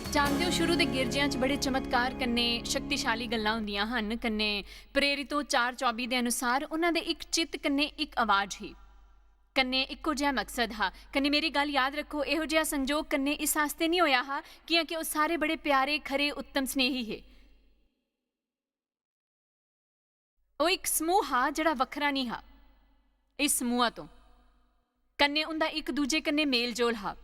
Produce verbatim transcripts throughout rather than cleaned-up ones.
जानदे ओ, शुरू दे गिरजेआं च बड़े चमत्कार कन्नै शक्तिशाली गल्लां होंदियां हन। कन्नै प्रेरितो चार चौबी दे अनुसार उन्हां दे इक चित्त कन्नै इक आवाज ही, कन्नै इक्को जेहा मकसद हा। कन्नै मेरी गल्ल याद रक्खो, एहो जेहा संजोग कन्नै इस आस्तै निं होया हा, कियां कि ओह सारे बड़े प्यारे, खरे, उत्तम स्नेही हे। ओह इक समूह हा जेहड़ा वक्खरा निं हा इस समूहा तों। कन्नै उंदा इक दूजे कन्नै मेल जोल हा।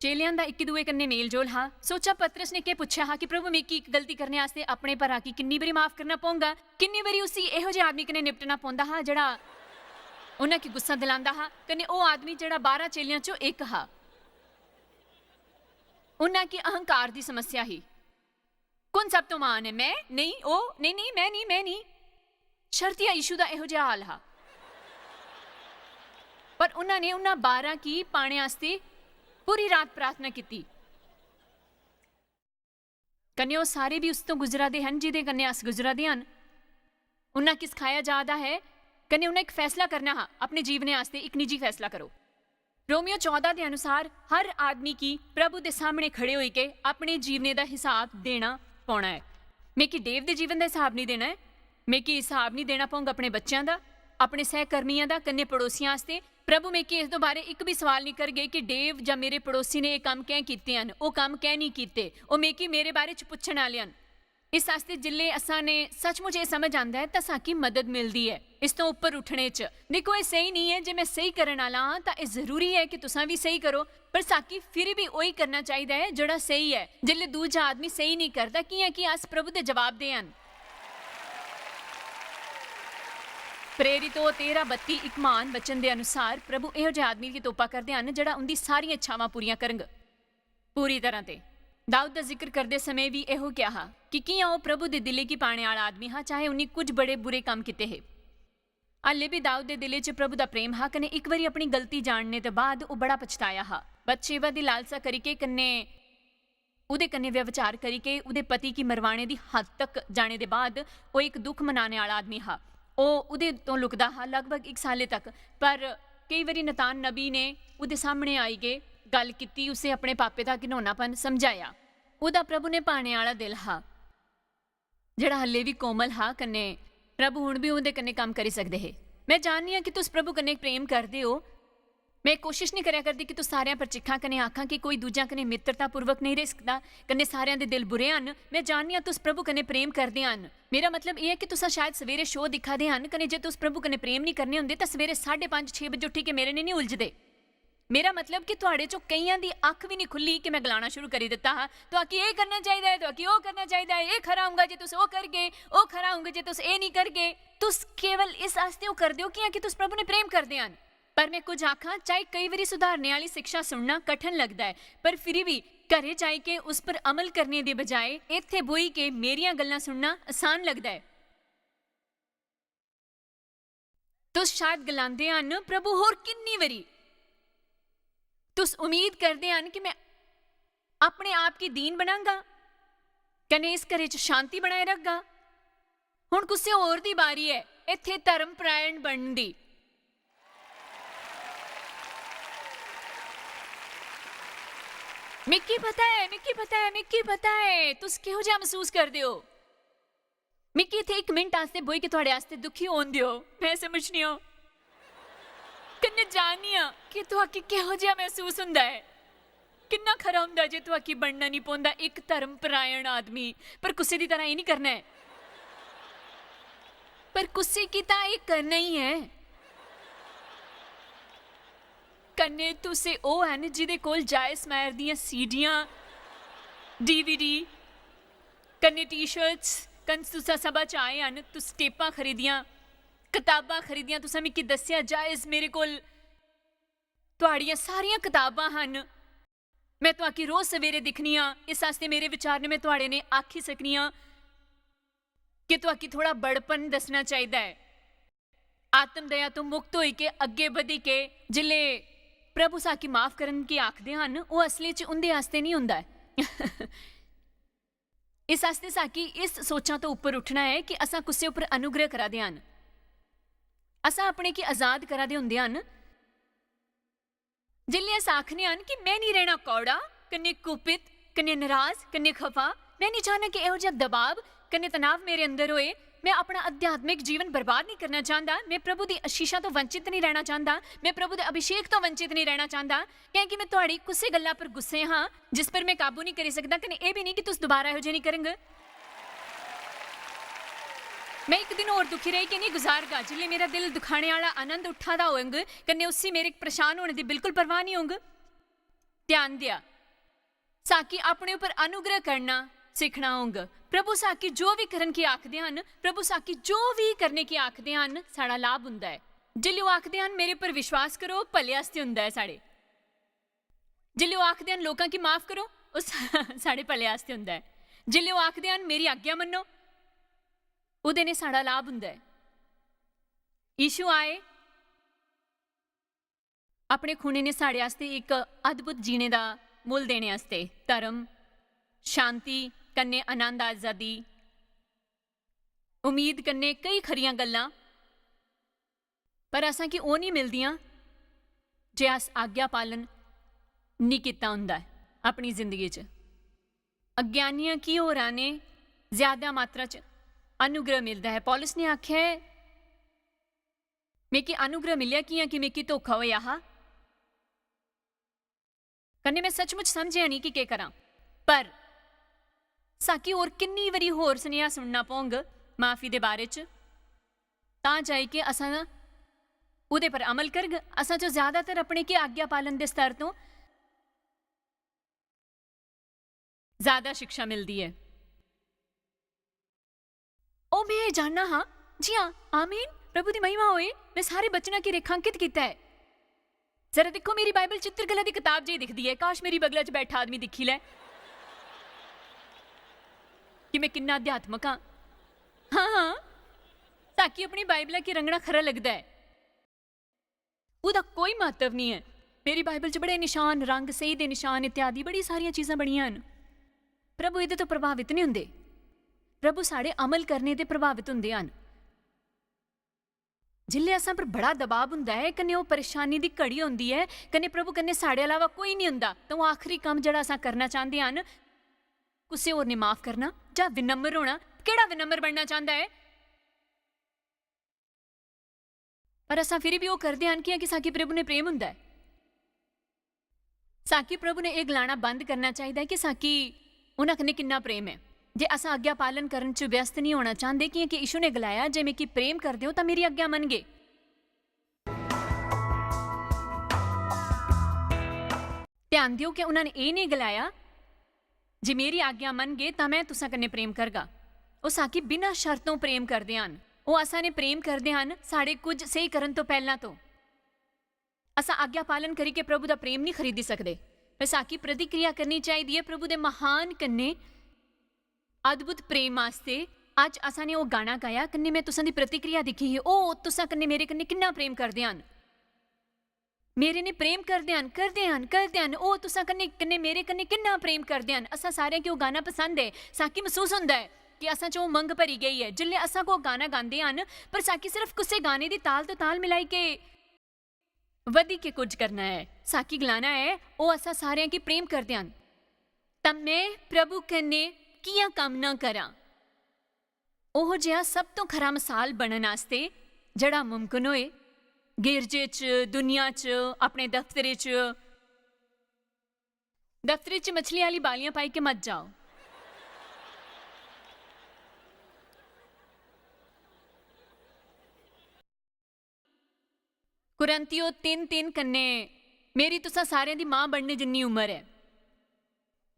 चेलेआं दा इक दूए कन्नै मेल जोल हा। सोचा, पतरस ने केह पुच्छेआ हा कि प्रभु, मिगी इक गलती करने आस्तै अपने परा गी किन्नी बारी माफ करना पौंगा? किन्नी बारी उसी एहो जेह आदमी कन्नै निपटना पौंदा हा जेहड़ा उन्हां गी गुस्सा दिलांदा हा? कन्नै ओह आदमी जेहड़ा बारां चेलेआं चों इक हा। उन्हां गी अहंकार दी समस्या ही। कु'न सब तों म्हान ऐ? मैं? नेईं, ओह, नेईं, नेईं, मैं नेईं, मैं नेईं। शर्तिया यीशु दा एहो जेहा हाल हा। पर उन्हां ने उन्हां बारां गी पाने आस्तै पूरी रात प्रार्थना कीती। कन्नै ओह सारे भी उस तों गुजरा दे हन जिदे कन्नै अस गुजरा दे हन। उन्हां गी सखाया जा दा है, कन्नै उन्हां इक फैसला करना हा अपने जीवने आस्तै, इक निजी फैसला करो। रोमियो चौदां दे अनुसार हर आदमी गी प्रभु दे सामने खड़े होई के अपने जीवने दा हिसाब देना पौना ऐ। मिगी डेव दे जीवन दा हिसाब नहीं देना ऐ, मिगी हिसाब नहीं देना पौंग अपने बच्चें दा, अपने सहकर्मियों दा, कन्नै पड़ोसियों आस्तै। प्रभु मिगी इस दे बारे इक भी सवाल नहीं करगे कि डेव जां मेरे पड़ोसी ने एह कम्म कैं कीते हन, ओह कम्म कैं नहीं कीते, ओह मिगी मेरे बारे च पुच्छण आह्ले हन। इस आस्तै जिसलै असां ने सचमुच एह समझ आंदा ऐ तां साकी मदद मिलदी ऐ इस तों उप्पर उठने च। दिक्खो, एह सही नहीं ऐ, जे मैं सही करन आह्ला आं तां एह जरूरी ऐ कि तुसां भी सही करो, पर साकी फिर भी ओही करना चाहिदा ऐ जेहड़ा सही ऐ। जिसलै दूजा आदमी सही नहीं करदा, कियां कि अस प्रभु दे जवाब दे हन। प्रेरितो तेरां बत्ती इक महान वचन दे अनुसार प्रभु एहो जेह आदमी गी तोपा करदे हन जेहड़ा उंदी सारियां इच्छावां पूरियां करंग। पूरी तरह ते दाऊद दा जिक्र करदे समें भी एहो क्या हा कि कियां ओह प्रभु दे दिले गी पाने आह्ला आदमी हा, चाहे उन्नी कुछ बड़े बुरे कम्म कीते हे। हाले भी दाऊद दे दिले च प्रभु दा प्रेम हा, कन्नै इक बारी अपनी गलती जानने दे बाद ओह बड़ा पछताया हा। बतशेबा दी लालसा करी के कन्नै उदे कन्नै व्यभिचार करी के उदे पति गी मरवाने दी हद तक जाने दे बाद ओह इक दुख मनाने आह्ला आदमी हा। ओह उदे तों लुकदा हा लगभग इक साले तक, पर केई बारी नतान नबी ने उदे सामने आई के गल्ल कीती, उसे अपने पापे दा घिनौनापन समझाया। उदा प्रभु ने पाने आह्ला दिल हा, जेहड़ा हल्ले बी कोमल हा, कन्नै प्रभु हुन बी उंदे कन्नै कम्म करी सकदे हे। मैं जाननी आं कि तुस प्रभु कन्नै प्रेम करदे ओ। मैं कोशिश नहीं करया करदी कि तुस सारेयां पर चिक्खां कन्नै आखां कि कोई दूजेयां कन्नै मित्रतापूर्वक नहीं रेही सकदा, कन्नै सारेयां दे दिल बुरे हन। मैं जाननी आं तुस प्रभु कन्नै प्रेम करदे हन। मेरा मतलब एह ऐ कि तुसां शायद सवेरे शो दिक्खा दे हन, कन्नै जे तुस प्रभु कन्नै प्रेम नहीं करने होंदे तां सवेरे साढ़े पंज, छे बजे उठी के मेरे ने नहीं उलझदे। मेरा मतलब कि तुहाड़े चों केइयां दी अख भी नहीं खुल्ली कि मैं गलाना शुरू करी दित्ता हा, "तुहाकी एह करना चाहिदा ऐ, तुहाकी ओह करना चाहिदा ऐ, एह खरा होंगा जे तुस ओह करगे, ओह खरा होंगा जे तुस एह नहीं करगे।" तुस केवल इस आस्तै ओह करदे ओ कियां कि तुस प्रभु ने प्रेम करदे हन। पर मैं कुछ आखां, चाहे कई बारी सुधारने आह्ली शिक्षा सुनना कठन लगदा ऐ, पर फिरी भी घरे जाई के उस पर अमल करने दे बजाय इत्थे बोही के मेरियां गल्लां सुनना आसान लगदा ऐ। तुस शायद गलांदे हन, "प्रभु, होर किन्नी बारी?" तुस उम्मीद करदे हन कि मैं अपने आप गी दीन बनांगा, कन्नै इस घरै च शांति बनाए रखगा। हुन कुसै होर दी बारी ऐ इत्थै धर्म परायण बनन दी। मिगी पता ऐ, मिगी पता ऐ, मिगी पता ऐ, तुस किहो जेहा मसूस करदे ओ। मिगी इत्थै इक मिंट आस्तै बोही के थुआड़े आस्तै दुखी होन देओ। मैं समझनी आं, कन्नै जाननी आं कि तुआकी किहो जेहा मसूस हुंदा ऐ। किन्ना खरा हुंदा जे तुआकी बनना निं पौंदा इक धर्म परायण आदमी, पर कुसै दी तरह एह् निं करना ऐ। पर कुसै गी तां एह् करना ही ऐ। कन्नै तुस ओह् हैन जिदे कोल जायस मायर दियां सीडियां, डीवीडी, कन्नै टी-शर्ट्स, कन्नै तुसां सभा च आए हन, तुस टेपां खरीदियां, कताबां खरीदियां, तुसां मिगी दस्सेआ, जायस, मेरे कोल तुआड़ियां सारियां कताबां हन। मैं तुआकी रोज सवेरे दिक्खनी आं, इस आस्तै मेरे विचार ने मैं तुआड़े ने आखी सकनी आं कि तुआकी थोड़ा बड़पन दस्सना चाहिदा ऐ। आत्म दया तो मुक्त होई के अग्गे बधी के जिल्ले प्रभु साकी माफ करन की आखदे हन, ओह असली च उंदे आस्तै निं हुंदा ऐ। इस आस्तै साकी इस सोचां तो उप्पर उठना ऐ कि असां कुसै उप्पर अनुग्रह करा दे हन। असां अपने की आजाद करा दे हुंदे हन। जिल्ले अस आखने हन कि मैं निं रैहना कौड़ा, कन्नै कुपित, कन्नै नाराज, कन्नै खफा। में निं चाह्न्नां कि एहो जेहा दबाव कन्नै तनाव मेरे अंदर होए। में अपना आध्यात्मिक जीवन बर्बाद निं करना चांह्दा। में प्रभु दी आशीषां तो वंचित निं रैह्ना चांह्दा। में प्रभु दे अभिषेक तो वंचित निं रैह्ना चांह्दा, क्योंकि में तुआड़ी कुसै गल्ला पर गुस्से हां जिस पर में काबू निं करी सकदा, कन्नै एह् बी निं कि तुस दोबारा एहो जेहा निं करंग। में इक दिन होर दुखी रेही के निं गुजारगा, जिसलै मेरा दिल दुखाने आह्ला आनंद उट्ठा दा होंग, कन्नै उसी मेरे परेशान होने दी बिल्कुल परवाह निं होंग। ध्यान देआ, साकी अपने उप्पर अनुग्रह करना सीखना होंग। प्रभु साकी जो भी करन की आखदे हन, प्रभु साकी जो भी करने की आखदे हन, साढ़ा लाभ हुंदा ऐ। जिल्लै ओह् आखदे हन, "मेरे पर विश्वास करो," भले आस्तै हुंदा ऐ साढ़े। जिल्लै ओह् आखदे हन, "लोकां गी माफ करो," ओह् सा-, साढ़े भले आस्तै हुंदा ऐ। जिल्लै ओह् आखदे हन, "मेरी आज्ञा मन्नो," ओह्दे ने साढ़ा लाभ हुंदा ऐ। यीशु आए, अपने खूने ने साढ़े आस्तै इक अद्भुत जीने दा मुल्ल देने आस्तै। धर्म, शांति कन्नै आनंद, आजादी, उम्मीद कन्नै केई खरियां गल्लां, पर असें गी ओह् निं मिलदियां जे अस आज्ञा पालन निं कीता होंदा ऐ अपनी जिंदगी च। अज्ञानियां गी होरां ने ज्यादा मात्रा च अनुग्रह मिलदा ऐ। पौलुस ने आखेआ ऐ, "मिगी अनुग्रह मिलेआ कि'यां कि मिगी धोखा होएआ हा, कन्नै में सचमुच समझेआ निं कि केह् करां।" पर साकी होर किन्नी बारी होर सनेहा सुनना पौंग माफी दे बारे च, तां जाई के असां ओह्दे पर अमल करग। असां चो ज्यादातर अपने के आज्ञा पालन दे स्तर तों ज्यादा शिक्षा मिलदी ऐ। ओ, में एह् जानना हा। जी हां, आमीन, प्रभु दी महिमा होए। में सारे वचनां गी रेखांकित कीता ऐ। जरा दिक्खो, मेरी बाइबल चित्रकला दी कताब जेही दिखदी ऐ। काश, मेरी बगला च बैठा आदमी दिक्खी लै कि में किन्ना अध्यात्मक आं। हां, हां, ताकि अपनी बाइबला गी रंगना खरा लगदा ऐ। ओह्दा कोई म्हत्तव निं ऐ। मेरी बाइबल च बड़े निशान, रंग, स्हेई दे निशान इत्यादि बड़ी सारियां चीजां बनियां न। प्रभु एह्दे तो प्रभावित निं होंदे। प्रभु साढ़े अमल करने ते प्रभावित होंदे हन। जिसलै असां पर बड़ा दबाव होंदा ऐ, कन्नै ओह् परेशानी दी घड़ी होंदी ऐ, कन्नै प्रभु कन्नै साढ़े अलावा कोई निं होंदा, तां ओह् आखरी कम्म जेह्ड़ा असां करना चांह्दे हन, कुसै होर ने माफ करना जां विनम्र होना। केह्ड़ा विनम्र बनना चांह्दा ऐ? पर असां फिर भी ओह् करदे हन, कि'यां कि साकी प्रभु ने प्रेम हुंदा ऐ। साकी प्रभु ने एह् गलाना बंद करना चाहिदा ऐ कि साकी उन्हां कन्नै किन्ना प्रेम ऐ। जे असां आज्ञा पालन करन च व्यस्त निं होना चांह्दे, कि'यां कि यीशु ने गलाया, "जे मिगी प्रेम करदे ओ, तां मेरी आज्ञा मनगे।" ध्यान दियो कि उन्हां ने एह् निं गलाया, "जे मेरी आज्ञा मनगे, तां में तुसां कन्नै प्रेम करगा।" ओह् साकी बिना शर्तों प्रेम करदे हन। ओह् असां ने प्रेम करदे हन, साढ़े कुछ स्हेई करन तो पैह्लां तो। असां आज्ञा पालन करी के प्रभु दा प्रेम निं खरीदी सकदे। पर साकी प्रतिक्रिया करनी चाहिदी ऐ प्रभु दे महान कन्नै अद्भुत प्रेम आस्तै। अज्ज असां ने ओह् गाना गाया, कन्नै में तुसां दी प्रतिक्रिया दिक्खी ही। ओह् तुसां कन्नै, मेरे कन्नै किन्ना प्रेम करदे हन। मेरे ने प्रेम करदे हन, करदे हन, करदे हन। ओह् तुसां कन्नै, कन्नै, मेरे कन्नै किन्ना प्रेम करदे हन। असां सारें गी ओह् गाना पसंद ऐ। साकी मसूस होंदा ऐ कि असां च ओह् मंग भरी गेई ऐ। जिसलै असां को गाना गांदे हन, पर साकी सिर्फ कुसै गाने दी ताल तो ताल मिलाई के वधी के कुछ करना ऐ। साकी गलाना ऐ, ओह् असां सारें गी प्रेम करदे हन। तां में प्रभु कन्नै कि'यां कम्म ना करां? ओहो जेहा सब तो खरा मसाल बनन आस्तै जेह्ड़ा मुमकन होए, गिरजे च, दुनिया च, अपने दफ्तरे च। दफ्तरे च मछली आह्ली बालियां पाई के मत जाओ। कुरंतियो तिन्न तिन्न कन्नै, "मेरी तुसां सारें दी मां बनने जिन्नी उम्र ऐ।"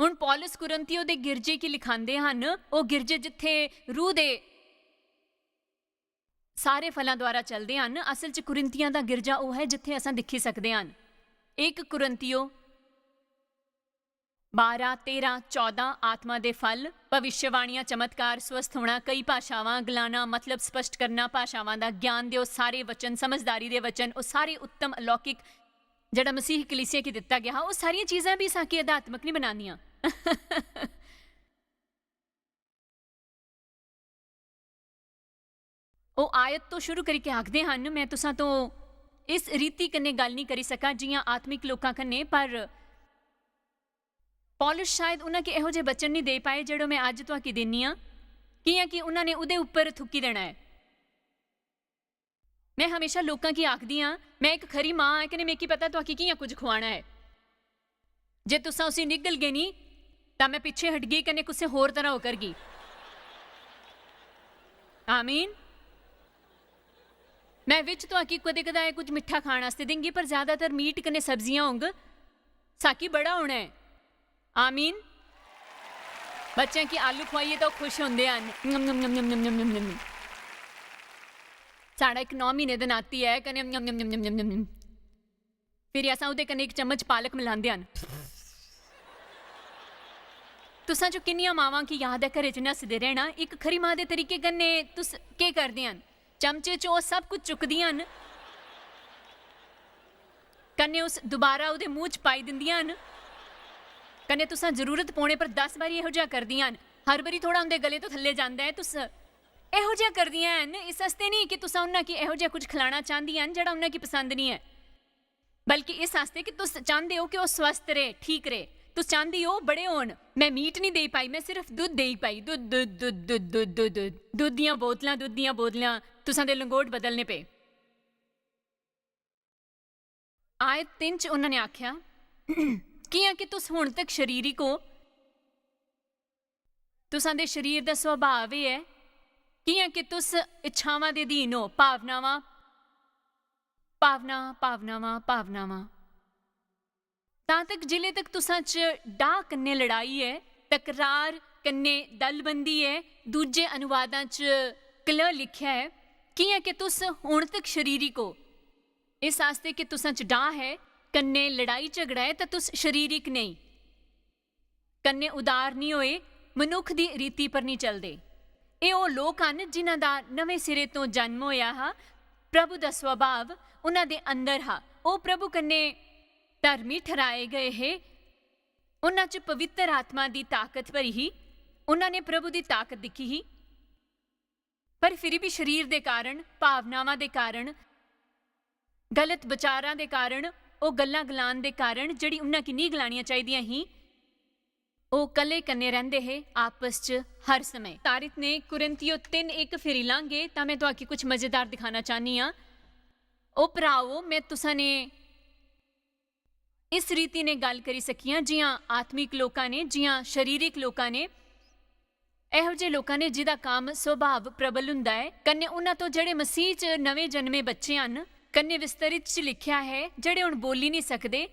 हुन पौलुस कुरंतियो दे गिरजे गी लिखांदे हन, ओह् गिरजे जित्थै रूह दे सारे फलां द्वारा चलदे हन। असल च कुरिंतियां दा गिरजा ओह् ऐ जित्थै असां दिक्खी सकदे हन। इक कुरंतियो बारां, तेरां, चौदां, आत्मा दे फल, भविष्यवाणियां, चमत्कार, स्वस्थ होना, कई भाषावां, गलाना, मतलब स्पष्ट करना, भाषावां दा ज्ञान दे ओह् सारे वचन, समझदारी दे वचन, ओह् सारे उत्तम अलौकिक जेह्ड़ा मसीह कलीसिया गी दित्ता गेआ हा, ओह् सारियां चीजां बी साकी अध्यात्मक निं बनांदियां। ओह् आयत तो शुरू करियै आखदे हन, "में तुसां तो इस रीति कन्नै गल्ल निं करी सका जि'यां आत्मिक लोकां कन्नै, पर पौलुस शायद उन्हां गी एहो जे वचन नहीं दे पाए जेड़ो मैं अज्ज तुआकी देनी आं, कियां कि उन्हां ने उदे उप्पर थुक्की देना ऐ। मैं हमेशा लोकां गी आखदी आं, मैं इक खरी मां आं, कने मिगी पता तुआकी कियां कुछ खुआना ऐ। जे तुसां उसी निगलगे नी, तां मैं पिच्छे हटगी कने कुसे होर तरह ओह करगी। आमीन। मैं विच तुआकी कदे-कदाए कुछ मिट्ठा खान आस्तै देंगी, पर ज्यादातर मीट कने सब्जियां होंग। साकी बड़ा होना ऐ। आमीन। बच्चें गी आलू खुआइयै तां ओह खुश होंदे हन। नम, नम, नम। साढ़ा इक नौ महीने दा नाती ऐ, कन्नै नम, नम, नम, नम। फिर असां ओह्दे कन्नै इक चम्मच पालक मलांदे हन। तुसां चो किन्नियां मावां गी याद ऐ घरै च नसदे रहना? इक खरी मां दे तरीके कन्नै तुस केह् करदे हन? चमचे च ओह् सब कुछ चुकदियां न, कन्नै उस दुबारा ओह्दे मूंह च पाई दिंदियां न, कन्नै तुसां जरूरत पौने पर दस बारी एहो जेहा करदियां न। हर बारी थोड़ा उं'दे गले तो थल्ले जांदा ऐ। तुस एहो जेहा करदियां हन इस आस्तै नेईं कि तुसां उन्हां गी एहो जेहा कुछ खलाना चांह्दियां न जेह्ड़ा उन्हां गी पसंद नेईं ऐ, बल्कि इस आस्तै कि तुस चांह्दे ओ कि ओह् स्वस्थ रहे, ठीक रहे। तुस चांह्दी ओ बड़े होन। मैं मीट नेईं देई पाई, मैं सिर्फ दुद्ध देई पाई। दुद्ध, दुद्ध, दुद्ध, दुद्ध, दुद्ध, दुद्ध, दुद्ध दियां बोतलां, दुद्ध दियां बोतलां। तुसां दे लंगोट बदलने पे। आयत तिन्न च उन्होंने आख्या, "कियां कि तुस हुन तक शरीरिक ओ, तुसां दे शरीर दा सुभाव एह् ऐ, कियां कि तुस इच्छावां दे अधीन ओ, भावनावां, भावना, भावनावां, भावनावां।" तां तक जिले तक तुसां च डाह कन्नै लड़ाई ऐ, तकरार कन्नै दलबंदी ऐ, दूजे अनुवादां च कलह लिखेआ ऐ, कियां कि तुस हुन तक शरीरिक ओ। इस आस्तै कि तुसां च डाह ऐ, कन्नै लड़ाई झगड़ा ऐ, तां तुस शरीरिक नेईं। कन्नै उदार निं होए, मनुक्ख दी रीति पर निं चलदे। एह् ओह् लोक हन जिन्हां दा नमें सिरे तों जन्म होआ हा। प्रभु दा स्वभाव उन्हां दे अंदर हा। ओह् प्रभु कन्नै धर्मी ठहराए गए हे। उन्हां च पवित्र आत्मा दी ताकत भरी ही। उन्हां ने प्रभु दी ताकत दिक्खी ही। पर फिरी भी शरीर दे कारण, भावनावां दे कारण, गलत बचारां दे कारण, ओह् गल्लां गलान दे कारण जेह्ड़ी उन्हां गी नेईं गलानियां चाहिदियां ही, ओह् कले कन्नै रैंह्दे हे आपस च हर समें। तारित ने कुरिन्थियो तिन्न इक फिरी लांगे तां मैं तुआकी कुछ मजेदार दिखाना चाह्नी आं। ओ भ्राओ, मैं तुसां ने इस रीति ने गल्ल करी सकियां जियां आत्मिक लोकां ने, जियां शरीरिक लोकां ने, एहो जे लोकां ने जिदा काम स्वभाव प्रबल हुंदा ऐ, कन्ने उन्हां तो जेड़े मसीह च नवे जन्मे बच्चे हन, कन्ने विस्तरित च लिख्या है, जेड़े हुन बोली नहीं सकदे।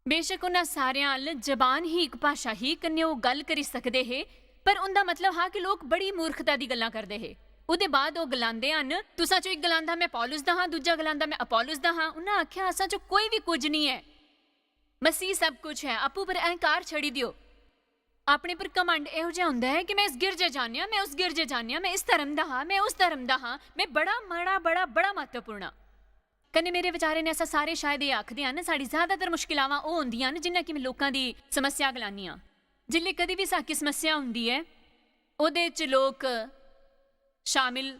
बेशक उन्हां सारेयां अल जबान ही इक भाशा ही, कन्ने ओह गल्ल करी सकदे हे, पर उंदा मतलब हा कि लोक बड़ी मूर्खता दी गल्लां करदे हे। उदे बाद ओह गलांदे हन, तुसां चो इक गलांदा, "मैं पौलुस दा हां," दूजा गलांदा, "मैं अपोलुस दा हां।" उन्हां आख्या, "असां चो कोई भी कुछ नहीं ऐ। मसीह सब कुछ है। अप्पू पर अहंकार छड़ी दियो।" अपने पर घमंड एहो जेहा हुंदा ऐ कि मैं इस गिरजे जानेआ, मैं उस गिरजे जानेआ, मैं इस धर्म दा हा, मैं उस धर्म दा हां, मैं बड़ा, बड़ा, बड़ा, बड़ा महत्वपूर्ण आं। कन्नै मेरे विचारे ने असां सारे शायद एह् आखदे हन, साढ़ी ज्यादातर मुश्किलावां ओह् होंदियां न जिन्ना कि में लोकां दी समस्या गलानी आं। जिल्लै कदी बी साकी समस्या होंदी ऐ, ओह्दे च लोक शामिल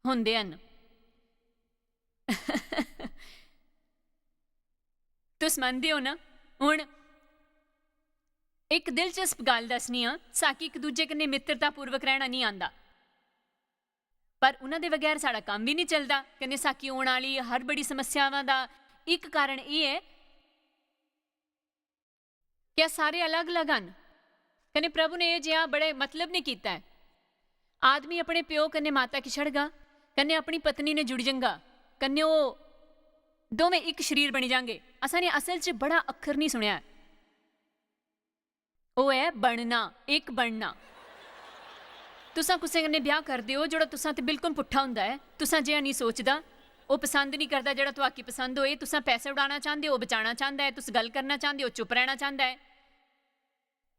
होंदे हन। तुस मनदे ओ ना? हुन इक दिलचस्प गल्ल दस्सनी आं, साकी इक दूजे कन्नै मित्रतापूर्वक रैह्ना निं आंदा, पर उन्हां दे बगैर साढ़ा कम्म बी निं चलदा। कन्नै साकी औन आह्ली हर बड़ी समस्यावां दा इक कारण एह् ऐ कि अस सारे अलग-अलग हन। कन्नै प्रभु ने एह् जेहा बड़े मतलब निं कीता ऐ। आदमी अपने प्यो कन्नै माता गी छड़गा, कन्नै अपनी पत्नी ने जुड़ी जंगा, कन्नै ओह् दोवें इक शरीर बनी जांगे। असां ने असल च बड़ा अक्खर निं सुनेआ ऐ। ओह् ऐ बनना, इक बनना। तुसां कुसै कन्नै ब्याह् करदे ओ जेह्ड़ा तुसां ते बिल्कुल पुट्ठा होंदा ऐ, तुसां जेहा निं सोचदा, ओह् पसंद निं करदा जेह्ड़ा तुआकी पसंद होए, तुसां पैसे उड़ाना चांह्दे ओ, ओह् बचाना चांह्दा ऐ, तुस गल्ल करना चांह्दे ओ, चुप रैह्ना चांह्दा ऐ।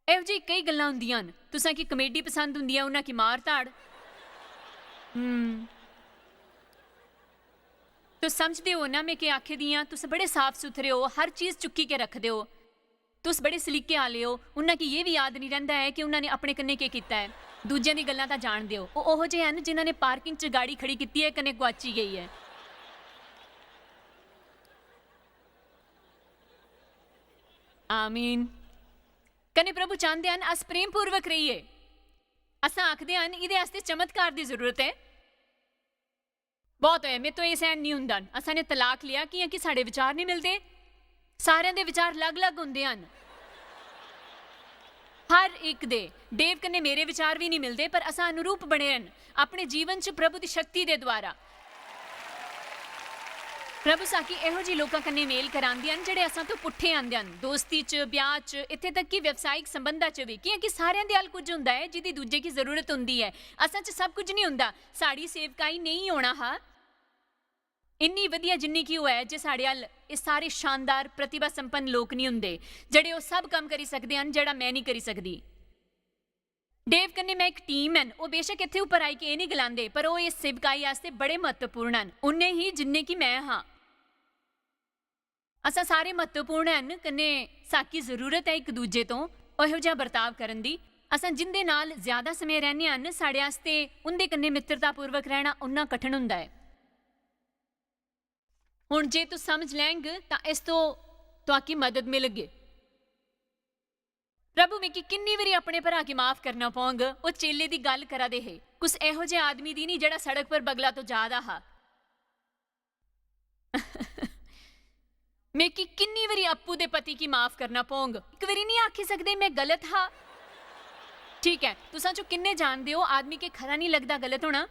एहो जेही केई गल्लां होंदियां न। तुसां गी कमेडी पसंद होंदी ऐ, उन्हां गी मार धाड़। हम्म। तुस समझदे ओ ना में केह् आखे दी आं? तुस बड़े साफ सुथरे ओ, हर चीज चुक्की के रखदे ओ। तुस बड़े सलीके आह्ले ओ। उन्हां गी एह् बी याद निं रैंह्दा ऐ कि उन्हां ने अपने कन्नै केह् कीता ऐ। दूजें दी गल्लां तां जान देओ। ओह् ओहो जेह् हैन जिन्हां ने पार्किंग च गाड़ी खड़ी कीती ऐ, कन्नै गुआची गेई ऐ। आमीन। कन्नै प्रभु चांह्दे हन अस प्रेमपूर्वक रहिए। असां आखदे हन, "इ'दे आस्तै चमत्कार दी जरूरत ऐ।" बहुत होया, मेरे तो एह् सैह्न निं हुंदा। असां ने तलाक लेआ, कि'यां कि साढ़े विचार निं मिलदे। सारें दे विचार अलग-अलग हुंदे हन। हर इक दे। डेव कन्नै मेरे विचार भी निं मिलदे, पर असां अनुरूप बने हन अपने जीवन च प्रभु दी शक्ति दे द्वारा। प्रभु साकी एहो जी लोकां कन्नै मेल करांदे हन, जेह्ड़े असां तो पुट्ठे आंदे हन। दोस्ती च, ब्याह च, इत्थे तक कि व्यावसायिक संबंधा च भी, कि'यां कि सारें दे अल कुछ हुंदा ऐ, जिदी दूजे गी जरूरत हुंदी ऐ। असां च सब कुछ निं हुंदा। साढ़ी सेवकाई नेईं होना हा इन्नी वधिया जिन्नी कि होऐ जे साढ़े अल एह् सारे शानदार प्रतिभा संपन्न लोक निं हुंदे, जेह्ड़े ओह् सब कम्म करी सकदे हन जेह्ड़ा मैं निं करी सकदी। डेव कन्नै मैं इक टीम हन। ओह् बेशक इत्थे उप्पर आई के एह् निं गलांदे, पर ओह् इस सेवकाई आस्तै बड़े म्हत्तवपूर्ण हन, उन्ने ही जिन्ने कि मैं हां। असां सारे म्हत्तवपूर्ण हन, कन्नै साकी जरूरत ऐ इक दूजे तो ओहो जेहा बर्ताव करन दी। असां जिंदे नाल ज्यादा समें रैह्ने हन, साढ़े आस्तै उंदे कन्नै मित्रतापूर्वक रैह्ना उन्ना कठन हुंदा ऐ। हुन जे तुस समझ लैंग, तां इस तो तुआकी मदद मिलग। "प्रभु, मिगी किन्नी बारी अपने भरा गी माफ करना पौंग?" ओह् चेले दी गल्ल करा दे हे, कुस एहो जे आदमी दी निं, जेह्ड़ा सड़क पर बगला तो जा दा हा। "मिगी किन्नी बारी अप्पू दे पति गी माफ करना पौंग? इक बारी निं आखी सकदे, 'मैं गलत हा'?" ठीक ऐ, तुसां चो किन्ने जानदे ओ, आदमी के खरा निं लगदा गलत होना?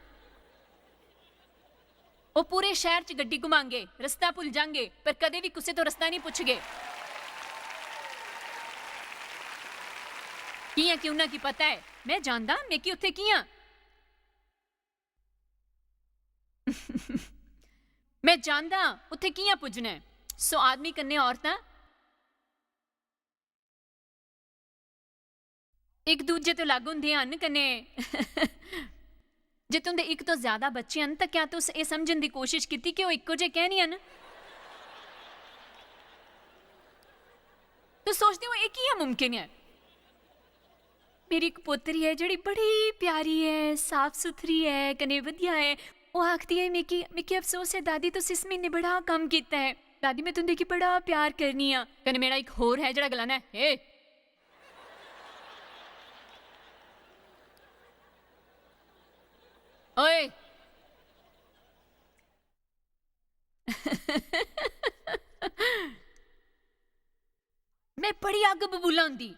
ओह् पूरे शैह्र च गड्डी घुमांगे, रस्ता भुल्ल जांगे, पर कदें बी कुसै तो रस्ता निं पुच्छगे। कि'यां कि उ'नें गी पता ऐ, में जानदा मिगी उत्थै कि'यां में जानदा उत्थै कि'यां पुज्जना ऐ। सो आदमी कन्नै औरतां इक दूजे तो अलग होंदे हन, कन्नै जे तुं'दे इक तो ज्यादा बच्चे हन, तां क्या तुस एह् समझन दी कोशश कीती कि ओह् इक्को जे कैं निं हन? तुस सोचदे ओ, एह् कि'यां मुमकिन ऐ? मेरी इक पोतरी ऐ, जेह्ड़ी बड़ी प्यारी ऐ, साफ सुथरी ऐ, कन्नै वधिया ऐ। ओह् आखदी ऐ, "मिगी, मिगी अफसोस ऐ दादी, तुस इस म्हीने बड़ा कम्म कीता ऐ। दादी, में तुं'दे गी बड़ा प्यार करनी आं।" कन्नै मेरा इक होर ऐ, जेह्ड़ा गलाना ऐ, "हे, ओए।" में बड़ी अग्ग बबूला होंदी,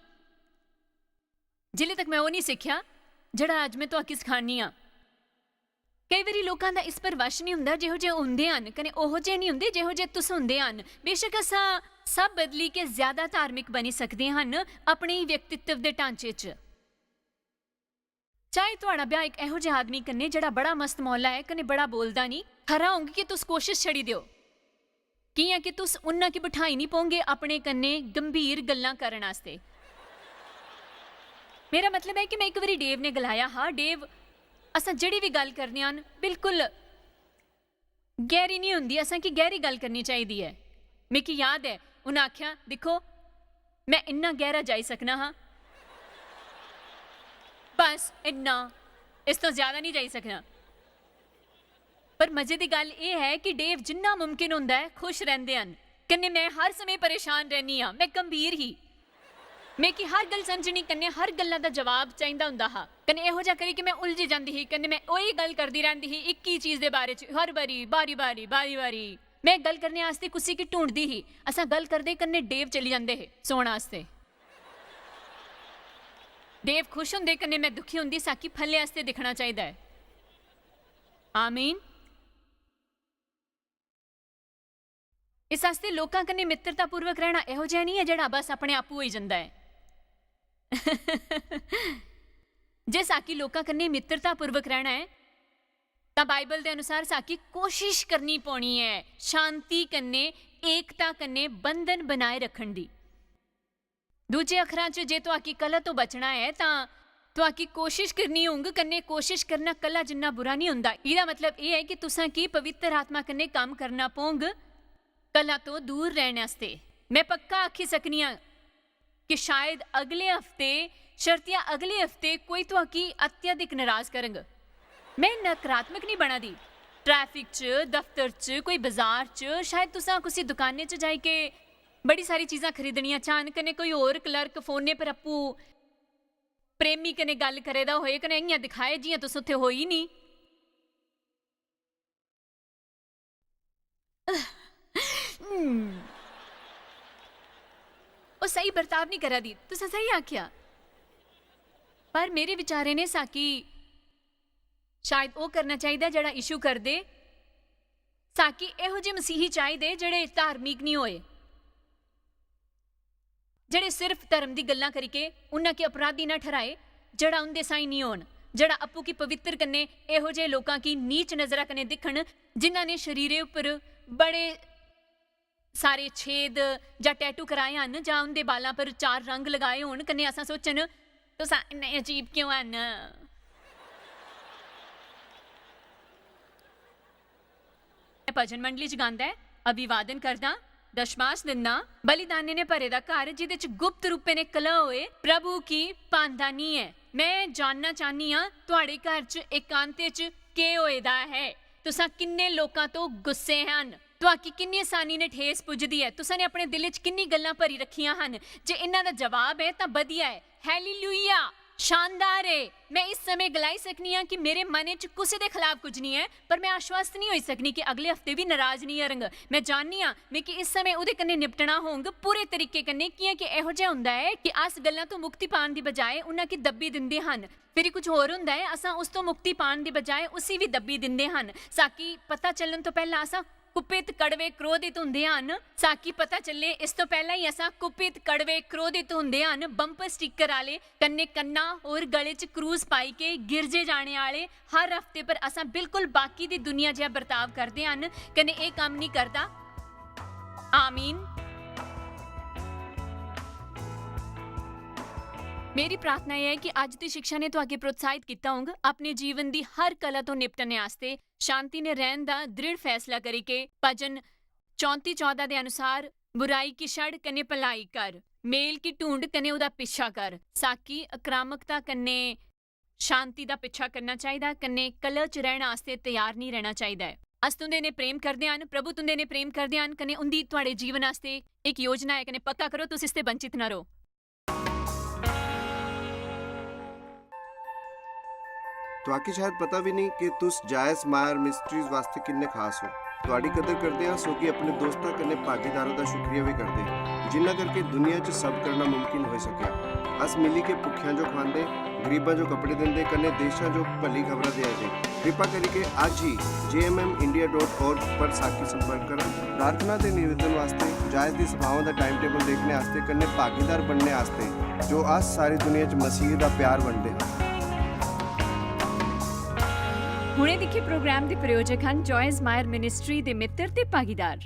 जिल्ले तक में ओह् निं सिक्खेआ, जेह्ड़ा अज्ज में तुआकी सखानी आं। केई बारी लोकां दा इस पर वश निं हुंदा, जेहो जे होंदे हन, कन्नै ओहो जे निं हुंदे, जेहो जे तुस होंदे हन। बेशक असां सब बदली के ज्यादा धार्मिक बनी सकदे हन अपने व्यक्तित्व दे ढांचे च। चाहे तुआड़ा ब्याह इक एहो जे आदमी कन्नै, जेह्ड़ा बड़ा मस्त मौला ऐ, कन्नै बड़ा बोलदा निं, खरा होंग कि तुस कोशश छड़ी देओ। कि'यां कि तुस उन्ना गी बठाई निं पौंगे अपने कन्नै गंभीर गल्लां करन आस्तै। मेरा मतलब ऐ कि में इक बारी डेव ने गलाया हा, "डेव, असां जेह्ड़ी बी गल्ल करने आं, बिल्कुल गैह्री निं होंदी, असें गी गैह्री गल्ल करनी चाहिदी ऐ।" मिगी याद ऐ, उ'नें आखेआ, "दिक्खो, में इन्ना गैह्रा जाई सकना हा, बस इन्ना, इस तो ज्यादा निं जाई सकना।" पर मजे दी गल्ल एह् ऐ कि डेव जिन्ना मुमकिन होंदा ऐ, खुश रैंह्दे हन। कन्नै में हर समें परेशान रैह्नी आं, में गंभीर ही। मिगी हर गल्ल समझनी, कन्नै हर गल्ला दा जवाब चाहिदा होंदा हा। कन्नै एहो जेहा करी कि में उलझी जंदी ही, कन्नै में ओही गल्ल करदी रैंह्दी ही इक ही चीज दे बारे च हर बारी, बारी, बारी, बारी, बारी। में गल्ल करने आस्तै कुसै गी ढूंढदी ही। असां गल्ल करदे, कन्नै डेव चली जंदे हे सौन आस्तै। डेव खुश होंदे, कन्नै में दुखी होंदी, साकी फले आस्तै दिक्खना चाहिदा ऐ। आमीन। इस आस्तै लोकां कन्नै मित्रतापूर्वक रैह्ना एहो जेहा निं ऐ, जेह्ड़ा बस अपने आपू होई जंदा ऐ। जे साकी लोकां कन्नै मित्रतापूर्वक रैह्ना ऐ, तां बाइबल दे अनुसार साकी कोशिश करनी पौनी ऐ शांति कन्नै, एकता कन्नै बंधन बनाए रक्खन दी। दूजे अखरां च, जे तुआकी कलह तो बचना ऐ, तां तुआकी कोशिश करनी होंग, कन्नै कोशिश करना कलह जिन्ना बुरा निं होंदा। एह्दा मतलब एह् ऐ कि तुसां की पवित्र आत्मा कन्नै कम्म करना पौंग कलह तो दूर रैह्ने आस्तै। में पक्का आखी सकनी आं कि शायद अगले हफ्ते, शर्तिया अगले हफ्ते कोई तुआकी अत्यधिक नराज करंग। में नकारात्मक निं बना दी। ट्रैफिक च, दफ्तर च, कोई बाजार च, शायद तुसां कुसै दुकानै च जाई के बड़ी सारी चीजां खरीदनियां चाहन, कन्नै कोई होर क्लर्क फोनै पर आपूं प्रेमी कन्नै गल्ल करै दा होए, कन्नै इ'यां दिखाए जि'यां तुस उत्थै होई निं। ओह् स्हेई बर्ताव निं करा दी, तुसें स्हेई आखेआ। पर मेरे विचारे ने साकी शायद ओह् करना चाहिदा जेह्ड़ा यीशु करदे। साकी एहो जे मसीही चाहिदे जेह्ड़े धार्मिक निं होए, जेह्ड़े सिर्फ धर्म दी गल्लां करिके उन्ना गी अपराधी ना ठहराए, जेह्ड़ा उंदे साई निं होन, जेह्ड़ा अप्पू गी पवित्र कन्नै एहो जे लोकां गी नीच नजरा कन्नै दिक्खन, जिन्हां ने शरीरे उप्पर बड़े सारे छेद जां टैटू कराए हन जां उंदे बालां पर चार रंग लगाए होन, कन्नै असां सोचन, "तुसां इन्ने अजीब क्यों हन?" भजन मंडली च गांदा ऐ, अभिवादन करदा, दशमास दिंदा, बलिदाने ने भरे दा घर जिदे च गुप्त रूपे ने कलह होए, प्रभु की भांदा निं ऐ। मैं जानना चाहनी आं, तुआड़े घर च एकांते च केह् होए दा ऐ? तुसां किन्ने लोकां तो गुस्से हन? तुआकी किन्नी आसानी ने ठेस पुजदी ऐ? तुसां ने अपने दिल च किन्नी गल्लां भरी रखियां हन? जे इन्हां दा जवाब ऐ, तां बधिया ऐ। हालेलुया! शानदार ऐ। मैं इस समें गलाई सकनी आं कि मेरे मनै च कुसै दे खलाफ कुछ निं ऐ, पर मैं आश्वस्त निं होई सकनी कि अगले हफ्ते बी नराज निं हरंग। मैं जाननी आं, मिगी इस समें ओह्दे कन्नै निपटना होंग पूरे तरीके कन्नै, कि'यां कि एहो जेहा होंदा ऐ कि अस गल्लां तो मुक्ति पान दी बजाए उन्हां गी दब्बी दिंदे हन। फिरी कुछ होर होंदा ऐ, असां उस तो मुक्ति पान दी बजाए उसी बी दब्बी दिंदे हन। साकी पता चलन तो पैह्ला असां कुपित, कड़वे, क्रोधित होंदे हन। साकी पता चले इस तो पैह्ला ही असां कुपित, कड़वे, क्रोधित होंदे हन। बंपर स्टिकर आले कन्नै कन्ना और गले च क्रूस पाई के गिरजे जाने आले हर हफ्ते पर असां बिल्कुल बाकी दी दुनिया जेहा बर्ताव करदे हन, कन्नै एह् कम्म निं करदा। आमीन। मेरी प्रार्थना एह् ऐ कि अज्ज दी शिक्षा ने तुआके प्रोत्साहित कीता होंग अपने जीवन दी हर कला तो निपटने आस्तै, शांति ने रैहन दा दृढ़ फैसला करी के भजन चौंती चौदां दे अनुसार बुराई की छड़ कन्नै भलाई कर, मेल की ढूंढ कन्नै ओह्दा पिच्छा कर। साकी आक्रामकता कन्नै शांति दा पिच्छा करना चाहिदा, कन्नै कलह च रैहना आस्तै त्यार निं रैहना चाहिदा ऐ। अस तुंदे ने प्रेम करदे हन, प्रभु तुंदे ने प्रेम करदे हन, कन्नै उंदी तुआड़े जीवन आस्तै इक योजना ऐ, कन्नै पक्का करो तुस इसते वंचित ना रहो। तुआकी शायद पता भी नहीं कि तुस जायज मायर मिस्ट्रीज वास्ते किन्ने खास हो। तुआडी कदर करदे आं, सो कि अपने दोस्तां कन्नै भागीदारां दा शुक्रिया भी करदे, जिन्ना करके दुनिया च सब करना मुमकिन होई सकेआ। अस मिली के भुक्खेआं जो खवांदे, गरीबां जो कपड़े दिंदे, कन्नै देशां जो भली खबरां देआ दे। कृपा करिके अज्ज ही J M M India dot org पर साकी संपर्क करो। प्रार्थना ते निवेदन वास्ते, जायज दी सभावां दा टाइम टेबल देखने आस्ते, कन्नै भागीदार बनने आस्ते, जो अस सारी दुनिया च मसीह दा प्यार बंडदे हां। हुणे दिक्खे प्रोग्राम दे प्रायोजक हन जॉयस मायर मिनिस्ट्री दे मित्र ते भागीदार।